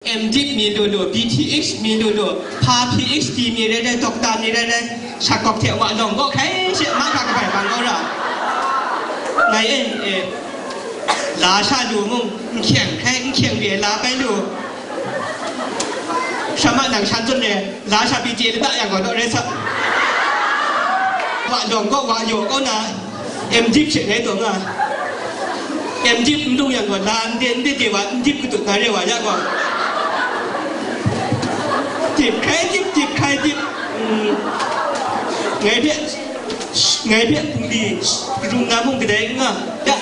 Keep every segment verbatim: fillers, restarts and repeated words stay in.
M.Div mi lu lu, B.Th mi lu lu, hpa PhD mi rai rai, doctor mi rai rai, shakawp hte wa lawng gaw hkai she mahkra kabai bang kau ra. Ngai e, e, la sha lu mung, n hkyeng hkai, n hkyeng re la bai lu. Sha ma nang shan tsun re, la sha pyi chye lata yang gaw naw rai sa. Wa lawng gaw wa yaw kau na, M.Div she ngai taw nga. M.Div n lung yang gaw, la n de, n de de wa, M.Div katut na re wa ya gaw. Dip hkai dip, dip hkai dip. Mm. Ngai hpe, ngai hpe hpungli rum na mung kadai n nga. Ya,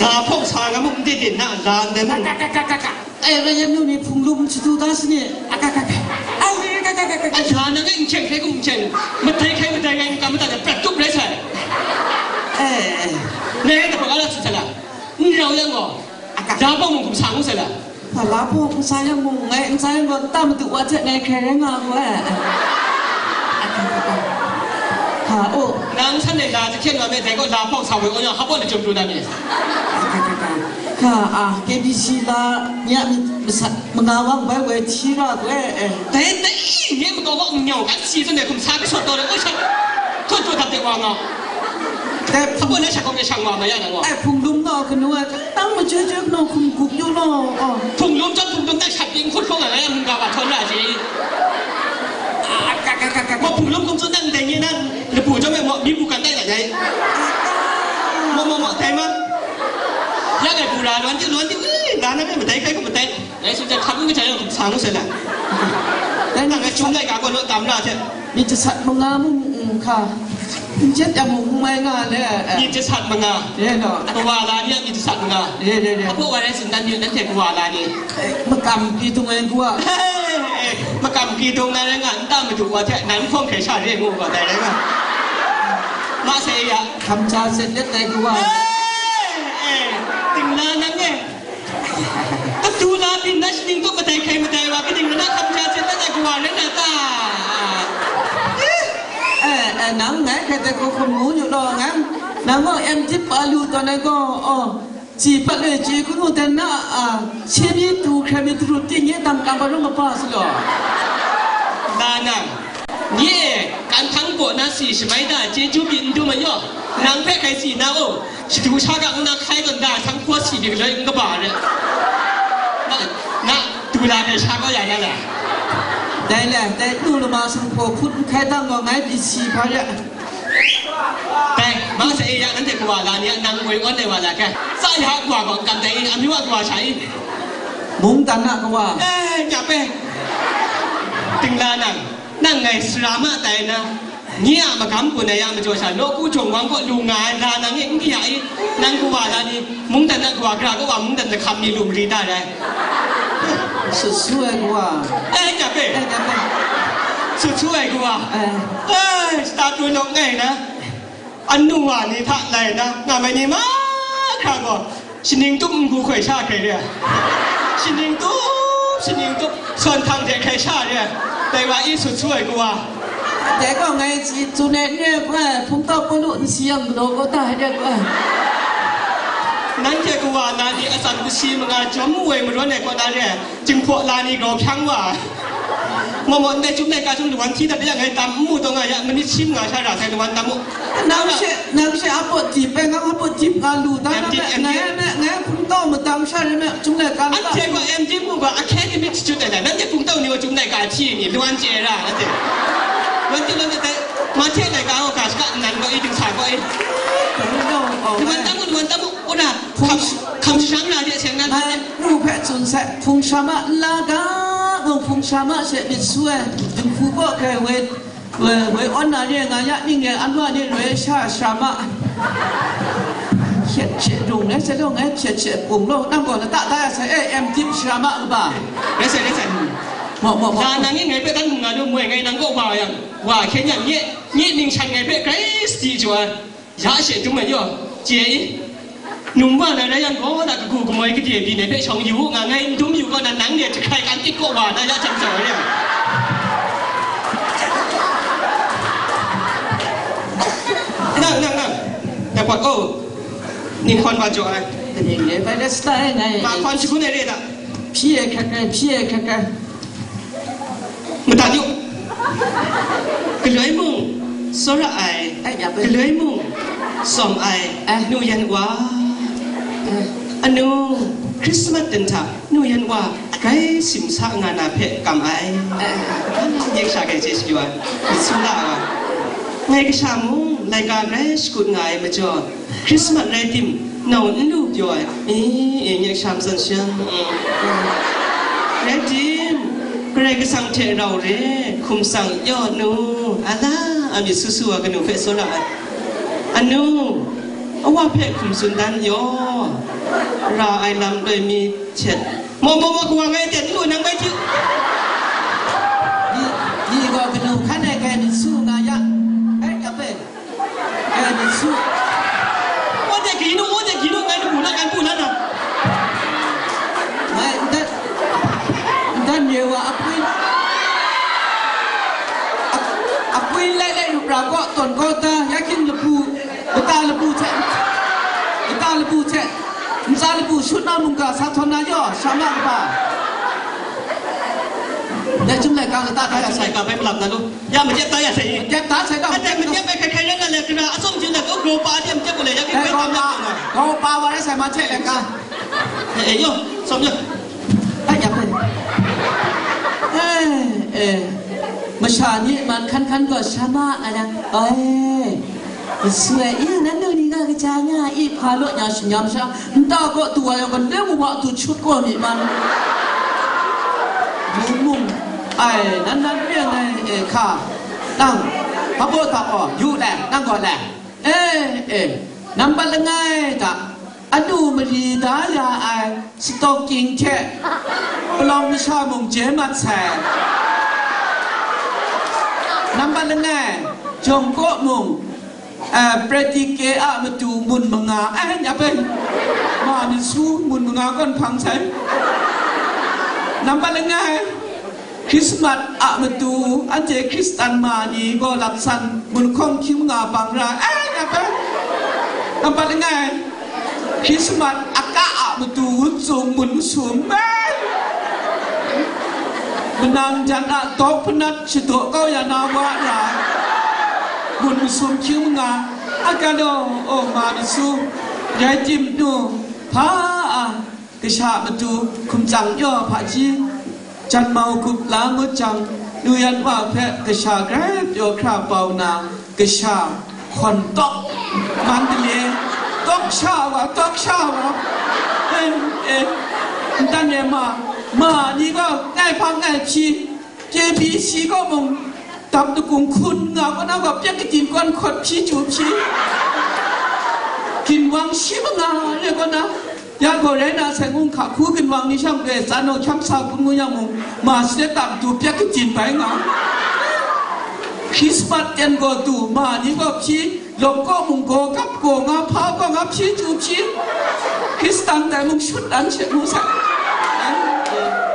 la hpawng sa nga mung n de de na, la n de mung. Ai, rai yan nu ni hpung lum shadu da sini. Akakaka. Ai, akakaka. Ai, sha nang e n hkyeng hkrai kum n hkyeng. Madai hkrai madai ngai n kam mada na prat tup rai sai. Eh. Ngai e tapak ala tsun sai la. N rau yang gaw. Aka. Da bawng mung hkum sa ngu sai la. Sa la bawng hkum sa yang mung ngai n sa yang gaw, nta madu wa hte ngai hkrai rai nga gaw, eh. Akakaka. Ha, oh. Nang san de la jahkyen wa me, dai gaw la bawng sa woi, oh, yang hap wa na jum du na ni. Akakaka. Ka, ah, K B C la, ni a myit masat manga wang bai woi hti ra tu, eh, eh. Dai, dai, nye makaw wa n nyau, kan si zawn e hkum sa kashawt taw le, oi, sha, htaw jaw dap de wa nga. Dai, hpa na sha kawng e shang wa ma ya na wa. Ai, hpung lum naw kanu ai, tang ma joi joi kanu hkum gup yu naw, oh. Hpung lum chyawm hpung lum dai shat pyi n hkut hkawng ai, nga ya mung ga wa htawn ra ji. Ah, ka, ka, ka, ka, ka. Maw hpung lum hkum tsun nang dai nye nang, lapu chyawm e maw, mi bu kan dai na jai. Maw, maw, maw, dai ma. Ya ngai bu ra, luan di, luan di, ui, na na me, madai kai ku madai. Ngai tsun jang hkap n kaja yang hkum sa ngu sai la. Dai nang ngai chyum lai ga gaw naw tam ra hte. Myit jasat manga mung n hka. N jet yang mung n mai nga le, eh. Myit jasat manga. Re law. Kawa la ni a myit jasat manga. Re, re, re. Apo wa rai tsun dan myit nanhte kawa la ni. Eh, makam hkri dung ai kawa. Hey, eh, makam hkri dung na rai nga, nta madu wa hte nan hpawng hkrai sha re ngu gaw dai rai nga. Ma sai ya. Hkam ja set let dai kawa. Hey, eh, ting la nang e. Katu la byin na shaning tup madai hkrai madai wa, kaning rai na hkam ja hte na dai kawa rai na ta? Eh, eh, nang ngai hkrai dai hku hkum ngu yu law, ngai, nang gaw M.Div pa lu tawn ai gaw, oh, si pat loi chye hkunu dan na, ah, se mi tu hkrai mi darut ting nye dang kam ba rum kaba sa law. La nang, nye, kan hpang kaw na si shamai da, chyeju byin n dum ai yaw, nang hpe hkrai si na u. Shadu sha ga nna hkai gaw nda sanghpaw si myit galoi n kaba re. Na, na, du la de sha kau ya na le. Dai le, dai nu lama sanghpaw hput n hkai dang gaw ngai pyi si hpa re. Dai, ma sa e ya, nanhte kawa la ni a, nang ngoi awn ai wa la hkai. Tsa ya kawa gaw n kam dai i, amyu a kawa sha i. Mungdan a kawa. Eh, nyap e. Ting la nang, nang ngai sara ma tai na. Nye a magam gun ai a majaw sha, nawku jawng wang kaw lu nga ai la nang e n hkya i, nang kawa la ni, mungdan a kawa, gara kawa mungdan lahkam ni lu mari da rai. Sut su ai kawa. Eh, kya pe? Eh, kya pe? Sut su ai kawa. Eh. Eh, shata pru nawk ngai na. Anu wa ni hta lai na, nga mai ni mahkra gaw, shaning tup n-gu hkoi sha hkrai re ai. Shaning tup, shaning tup, sawn htang hte hkrai sha re ai. Dai wa i sut su ai kawa. Dai gaw ngai tsi tsun ai n re ai, hpungtau Pawlu n si yang galaw kau ta ai de gaw. Nanhte kawa na ni atsam kasi manga jawm mu ai marawn ai kaw na re ai, Jinghpaw la ni grau hpyang wa ai. Maw maw, ndai chyum ndai ka chyum lawan hti dat de yang ngai tam n mu taw nga ya, manit shi manga sha ra sai lawan tam mu. Nang she, nang she a pawt dip ai, nang a pawt dip nga lu da na me, M D, ngai, ngai, ngai hpungtau madang sha re me, chyum ndai ka lata. Anhte gaw M D mu gaw academic chyu dai dai, nanhte hpungtau ni gaw chyum ndai ka hti ni, lawan chye ra, nanhte. Lawan chye, lawan chye dai, ma hte dai ka gaw ka shaka nnan gaw i, dingsa gaw i. Lawan tam mu, lawan tam mu, una, hkam, hkam shang na de seng nan. Ngai, nu hpe tsun sai, hpung shama n la ga, mung hpung shama she myit su ai, dinghku kaw hkrai woi, woi, woi awn na re nga ya ning e, anwa ni roi sha shama. Hpyet hpyet rung rai sai law, ngai hpyet hpyet bung law, nang gaw lata da ya sai, e, M Div shama kaba. Rai sai, rai sai. Maw, maw, maw. La nang e ngai hpe dan hkung nga lu, moi ngai nang kaw wa yang, wa hkyen yang, nye, nye ning shan ngai hpe grai sadi jaw ai. Ya she dum ai yaw, chye i, num wa na rai yang gaw, na kagu kamoi gade byin ai hpe shawng yu u nga, ngai n dum yu kaw na, nang de jahkrai kan tit kaw wa na ya jang jau ai re. Nang, nang, nang, na kwat, oh, ning hkawn wa jaw ai. Kaning le bai le stai ngai. Ma hkawn shagun ai re da. Hpyi ai hkrat ai, hpyi ai hkrat ai. Mada yu. Galoi mung, tsawra ai, eh, ya bai. Galoi mung, tsawm ai, eh, nu yan wa. Eh. Anu, Christmas dan hta, nu yan wa, grai simsa nga na hpe kam ai. Eh. Nek sha gai je shi wa, su la wa. Ngai kasha mung, laika grai shakut nga ai majaw, Christmas rai tim, nau n lu pyaw ai, e, e, nek sham zan sha, mm, mm. Rai tim, Karai Kasang hte rau re, hkum tsang yaw nu, ala, a myit su su wa kanu hpe tsawra ai. Anu, awa hpe hkum tsun dan yaw, ra ai lam loi mi htet. Maw, maw, maw, kawa ngai ten lu nang bai hti. Ni, ni gaw kanu hkan ai kai myit su nga ya. Ai, ya bai. Kai myit su. Wa de ki nu, wa de ki nu, ngai nu bu na, ngai bu na na. Ngai, ndat, ndat ye wa apwi. Ap-, apwi lai lai rup ra gaw, tawn gaw ta, ya king labu, lata labu hte, lata labu hte, ntsa labu shut na mungga sa htawn na yaw, sha ma kaba. Dai chyum laika lata hta ya sai. Laika bai malap na lu. Ya, makyep ta ya sai. Makyep ta sai ta. Ade makyep bai hkrai hkrai rai na le, kara atsawm jin le, ko grow pa de makyep ko le, ya ki bai pa na. Grow pa wa rai sai ma che laika. Eh, eh, yo, sawm yo. Ai, ya bai. Eh, eh. Masha ni man hkan hkan gaw sha ma a na. Oi. Yesu e, i, nannu ni ga kaja nga, i, hpa law nya shingnyam sha, nta kaw tu wa yawng, galeng wa tu chut kaw mi man. Mung mung, ai, nan nan re ai, e, hka, nang, hpa baw hta gaw, yu le, nang gaw le, e, e, nambat langai hta, anu mari da ya ai, stocking hte palawng masha mung je mat sai. Nambat langai, jawng kaw mung, eh, pretike a matu mun manga, eh, nya pen, ma myit su mun manga kawn hpang sai. Nambat langai, Christmas a matu, anhte Hkristan ma ni gaw lam san, mun hkawng hkying manga bang ra, eh, nya pen. Nambat langai, Christmas a ka a matu wun tsung mun masum, eh. Manang jan a dawk panat shadaw kau ya na wa ra, mun masum hkying manga, a galaw, o ma myit su, rai tim nu, hpa a, kasha matu hkum tsang yaw hpaji, janmau gup la ngut jang, nu yan wa hpe kasha grai pyaw hkra bau na, kasha hkawn tawk, Mandalay, tawk sha wa, tawk sha wa, eh, eh, ntan e ma, ma ni gaw ngai hpang ngai hpyi, K B C gaw mung, dap dakung hkun nga, kaw na gaw pyek katin kawn hkawt hpyi chyu hpyi, ginwang shi manga re kaw na, ya gaw rai na sai ngu hka hku ginwang ni shang re, tsan naw hkyam sa hkun ngu yang mung, ma salet dap du pyek katin bai nga, Christmas ten gaw du, ma ni gaw hpyi, lawk kaw mung gaw kap gaw nga, hpa gaw nga hpyi chyu hpyi, Hkristan dai mung shut dan she ngu sai.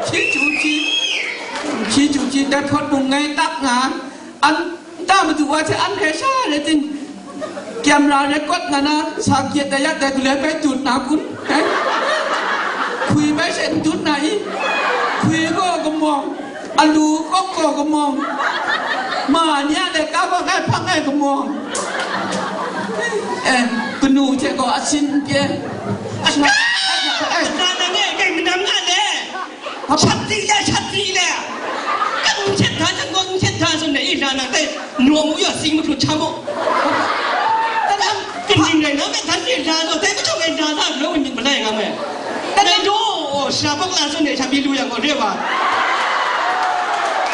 Hpyi chyu hpyi, hpyi chyu hpyi, dat hkawt mung ngai tak nga, an, nta madu wa hte an hkrai sha rai tim, camera record nga na, sa kyet dai yak dai, galoi bai dut na kun? Eh? Hkui bai she n dut na i? Hkui gaw kamawng, alu kawk gaw kamawng, ma ni a laika gaw ngai hpang ai kamawng. Eh, kanu hte gaw asin n pye. Ashna, eh, eh, ashna na nge, kai manam nga le. Shat di le, shat di le. Kan n shet hta, kan gaw n shet hta, tsun de, i, la nang tai, nawng u ya, sing mahkrut hta mu. Kan nang, kan ning rai na, kan tan de la lo, tai, kachawng e la la, lo, myit malai nga me. Kan dai do, o, shara bawk la tsun de, sha mi lu yang gaw, re wa.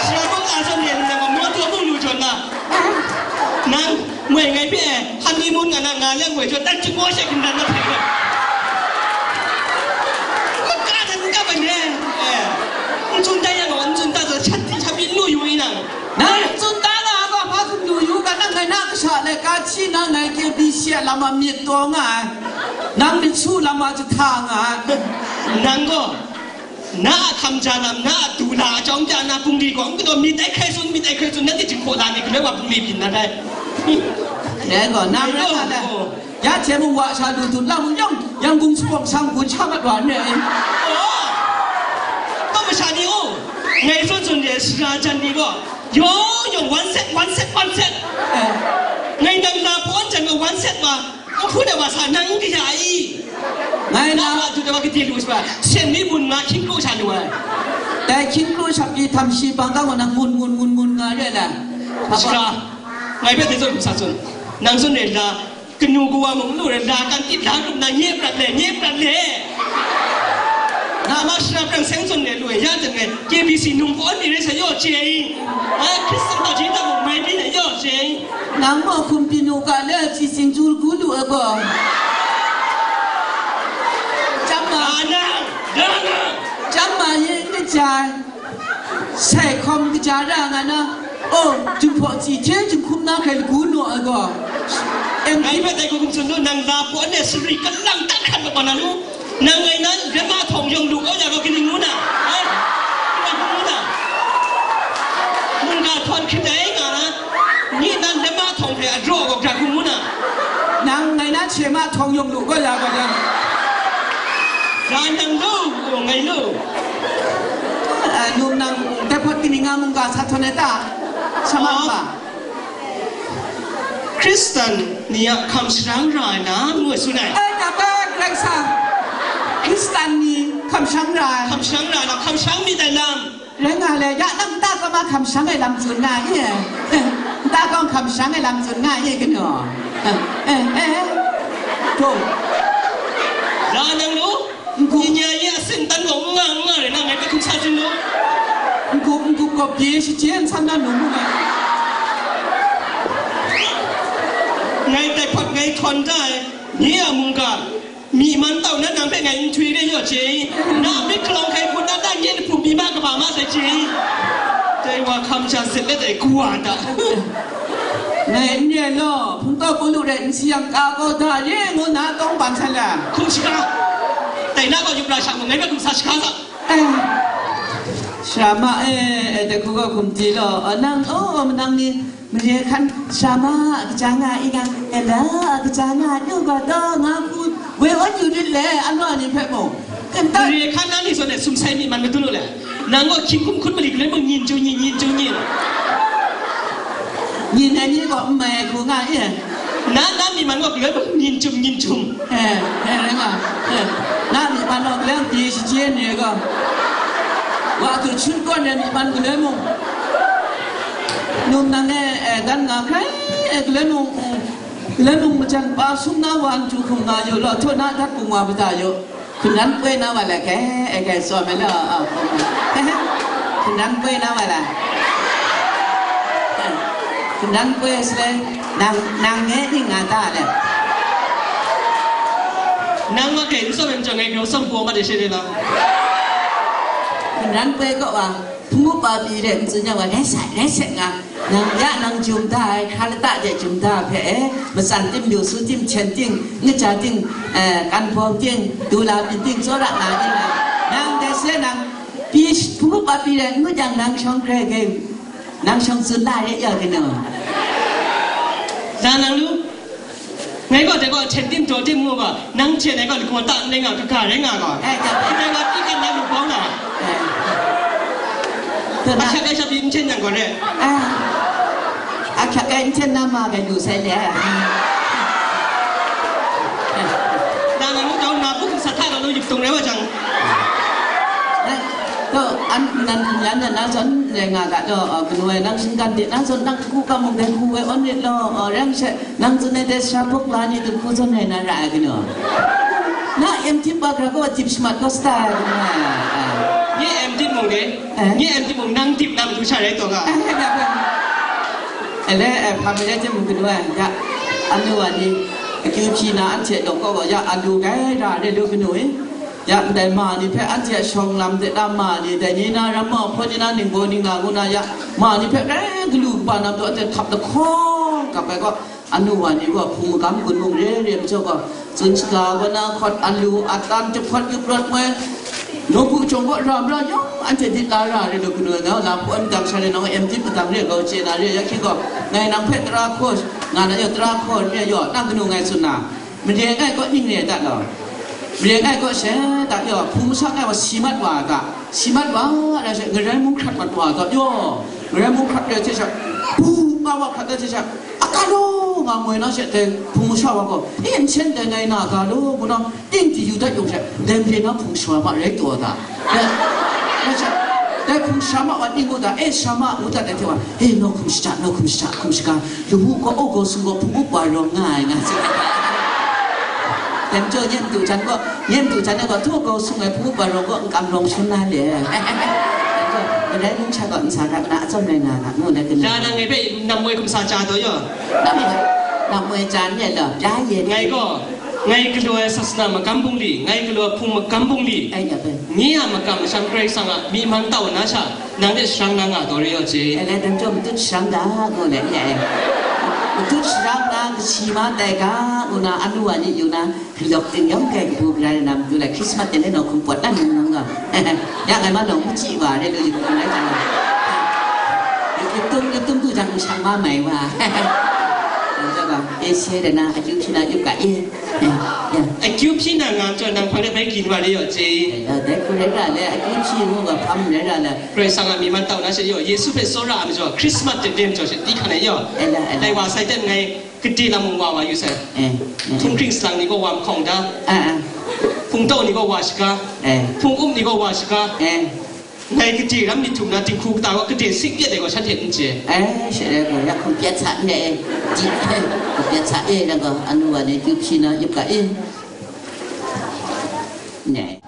Shara bawk la tsun de, nang gaw, mo taw bung lu jawn na. Nang, moi ngai hpe, honeymoon nga na, nga leng moi jaw, dan chyingaw she hkindan na hpe. Maka dan n kap ai ne. Eh. N tsun dan yang gaw, n tsun dan, shat, shat pyi n lu yu i nang. Nang n tsun dan na, a gaw hpa tsun lu yu ga, nang ngai na kasha le, ka hti na ngai K B C a lam a myit taw nga ai. Nang myit su lam a jahta nga ai. Nang gaw, na a hkam ja lam, na a du la a chyawm ja na bungli gaw, n kataw myit ai hkrai tsun, myit ai hkrai tsun, nanhte jinghpaw la myit, galoi wa bungli byin na dai. Dai gaw, nang rai nga dai. Oh. Ya hte mung wa sha lu dut la mung yawng, Yangon sawng sang gun sha mat wa n rai. Oh. Sara jan ni gaw, yawng yawng one set, one set, one set. Eh. Ngai nang la pawn jan gaw one set wa, n hpun ai wa sa nang n kaya i. Ngai na, na wa dut ai wa gade lu sa, sen mi mun nga hkying kru sha lu ai. Dai hkying kru shap pyi htam shi bang kang wa nang ngun, ngun, ngun, ngun nga re ai la. Sara, ngai hpe dai zawn lu sa tsun. Nang zawn re la, kanu kawa mung n lu ai, la kan tit la rup na, nye prat le, nye prat le. Nga ma sara prang seng zawn le lu ai, ya jang ngai, K B C nung kaw mi rai sa yaw chye i. A, Hkristan hpaji hta mung mai byin ai yaw chye i. Nang gaw hkum pyi nu ga le, chi sing chu gu lu ai gaw. Chyam ma. Da na, da na. Chyam ma yin n jai. Sai hkawm kaja ra nga na, oh, jinghpaw tsi hte jinghkum na hkrai lagu naw ai gaw. Em, ngai hpe dai hku hkum tsun nu, nang la pawn e sari kalang dat hkan mat wa na nu, nang ngai nan rema htawng yawng lu kau ya gaw kaning ngu na? Eh? Kaning ngu na? Mungga htawn hkrit ai nga na, ni nan rema htawng hpe a draw gaw gara hkum ngu na? Nang ngai nan she ma htawng yawng lu kau ya gaw yang. Ga nang lu, ngai lu. Ah, num nang, dai hpawt kaning nga mungga sa htawn ai ta? Sha ma. Oh. Ba. Hkristan ni a hkam sharang ra ai lam ngu tsun ai. Ai, na ba, Karai Kasang. Hkristan ni hkam sharang ra ai. Hkam sharang ra ai lam, hkam sharang myit ai lam. Rai nga le, ya nang nta kawng ma hkam sharang ai lam tsun nga ye. Nta kawng hkam sharang ai lam tsun nga ye, kanu. Eh, eh, eh. Dum. Ra nang lu? N-gup. Nya ye a sin tan gaw n nga, n nga rai na, ngai hpe hkum sa tsun lu. N-gup, n-gup gaw pyi shachyen san na nu mu ai. Ngai dai hpawt ngai htawn da ai, nye a mungga, myi man tau na nang hpe ngai nhtoi re yaw chye i, na myit hkalawng hkai hpun na, na nye jahpum pyi ma kaba ma sai chye i. Dai wa hkam sha zet let ai kawa ta. Ngai n re law, hpungtau Pawlu rai n si yang, ka kau da ye ngu na tawng ban san la. Hkum shaga, dai na gaw yup ra shang gaw, ngai hpe hkum sa shaga sa. Eh, sara ma e, eh, dai hku gaw hkum di law, eh, nang, oh, nang ni, mare hkan sara ma a kaja nga i nga, eh, la a kaja nga, yu ga taw, nga hku, woi awn yu rit le, anwa ni hpe mung. Mare hkan na ni zawn e sumsai myi man madun lu le. Nang gaw hkying hkum hkun mali galoi mung nyin jung nyin, nyin jung nyin. Nyin ai ni gaw n mai ai hku nga e. Na, na myi man gaw galoi mung nyin jum, nyin jum. Eh, eh, rai nga. Eh, na myi man gaw galoi mung pyi shachyen ni ai gaw. Wa hku chun kawn ai myi man galoi mung. Num nang e, eh, dan nga hkrai, eh, galoi mung, mm, galoi mung majan pa sum na wa n ju hkum nga yu law, htaw na dat hkum wa mada yu. Hkungran poi na wa la ke, e, ke, so me lo, oh, hkungran poi na wa la. Hkungran poi sile, nang, nang nge ning nga ta le. Nang wa ke, n so me n jang ngai, ngai wa sawm pawng ma de she de la. Hkungran poi kaw wa, hpung up pa pyi de, n tsun yang wa, rai sai, rai sai nga. Nang ya nang jum da ai, hkra lata de jum da hpe, eh, matsan tim, lu su tim, hten ting, ngaja ting, eh, kan bawng ting, du la byin ting, tsawra nga ting, nang dai se nang, pyi hpung up a pyi rai n ngut yang nang shawng hkrai hkrai, nang shawng tsun la re ya kanu. Da nang lu? Ngai gaw dai gaw hten tim, daw tim ngu gaw, nang hten ai gaw lagaw ta n rai nga, kaga rai nga gaw. Eh, ja. Ndai gaw, pyi kan na lu bawng na. Eh. Ahkyak ai sha pyi n hten yang gaw re. Eh. Ahkyak ai n hten na ma bai lu sai le. Da nang lu dau na, bu hkum sa hta gaw lu yup tung rai wa jang. Eh, to, an, nan, yan, nan, na zawn, rai nga ga to, uh, kanu ai, nang shinggan de, na zawn, nang hku kam mung dai hku ai, awn rit law, uh, reng she, Nang tsun ai dai sha buk la ni dum hku zawn rai na ra ai kanu? Na M Div wa hkra gaw dip shamat gaw sta ai kanu ai? Nye M Div mung de? Eh? Nye M Div mung nang dip na matu sha rai taw nga? Eh, eh, eh, eh. Ele, eh, hpa mare jam kanu ai, ya, anu wa ni, akyu hpyi na anhte law kaw gaw, ya, alu gai ra re lu kanu i? Ya, ndai ma ni hpe anhte a shawng lam de na ma ni, dai ni na ramma hpaw ni na ningbaw ningla ngu na ya, ma ni hpe rai galu kaba na majaw anhte hkap lahkawng kap ai gaw, anu wa ni gaw hpung magam gun mung re re majaw gaw, tsun shaga wa na hkawt alu, atan, jahpawt, yup rawt ngoi, nawku jawng gaw ra mara yawng anhte dit la ra re lu kanu ai nga, la hpawn dang sha re nawng M Div madang re gaw chye na re, ya hkying gaw, ngai nang hpe tara hkaw nga na yaw, tara hkaw n re yaw, nang kanu ngai tsun na, mare ngai kaw ning re dat law. Mare ai kaw she, ta yaw, hpung masha ai wa si mat wa ta, si mat wa, da she, ngarai mung hkrat mat wa ta yaw, ngarai mung hkrat ai hte sha, bu, nga wa hkrat ai hte sha, a ga law, nga moi na she, dai hpung masha wa gaw, e, n shen dai ngai na ga law, ngu na, ting di yu dat yung she, dai mare na hpung sha ma rai taw ta. Dai, dai she, dai hpung sha ma wa ning ngu ta, e, sha ma ngu ta dai hte wa, e, nau hkum shata, nau hkum shata, hkum shaga, Lamu gaw, o gaw sung gaw, hpung up wa rawng nga ai, nga tsun ai. Dai majaw, nye madu jan gaw, nye madu jan gaw, htu gaw sung ai, hpung up wa rawng gaw, n kam rawng shun na le. Dai majaw, kadai mung sha gaw, n sa rat na, atsawm rai nga, nga, ngu na, kanu. Ya, nang ngai hpe nam moi hkum sa cha taw yaw. Nam moi, nam moi jan le law, bya ye. Ngai gaw, ngai galaw ai sasana magam bungli, ngai galaw ai hpung magam bungli, ai, ya bai. Nye a makam masham Karai Kasang a myi man tau na sha, nang hte sharang na nga taw re yaw je. E le, dang chyawm matut sharang ga, ngu le, nye e. Matut sharang na, kashi ma tai ga, ngu na, anu wa ni yu na, galawk ting yawng kai kabu gara na matu le, Christmas ten le nau hkum pawt na nang nang ga. Ya ngai ma nau machyi wa, re lu yu hkum rai jang. Yu tum, yu tum du jang, shang ma mai wa. Dang chyawm ga, e se de na, akyu hpyi na, yup ga e. E, ya. Akyu hpyi na nga chyawm, nang hpang de bai gin wa le yaw je. E, ya, dai hku rai ra le, akyu hpyi ngu ga hpang rai ra le. Karai Kasang a myi man tau na she yaw, Yesu hpe tsawra ai majaw, Christmas ten ten majaw she, di hkan ai yaw. E la, e la. Dai wa sai ten ngai, gade lam mung wa wa yu sai. E, e, e. Hpung hkring salang ni gaw wa mahkawng da. A, a. Hpung tau ni gaw wa shaga. E. Hpung up ni gaw wa shaga. E. Ngai gade ram myit htum na, dinghku kata gaw gade sik pyet ai gaw shanhte n chye. E, she rai gaw, ya hkum pyet sa n re, e. Di, hkum pyet sa, e, rai gaw, anu wa ni kyu hpyi na, yup ga, e. Ne.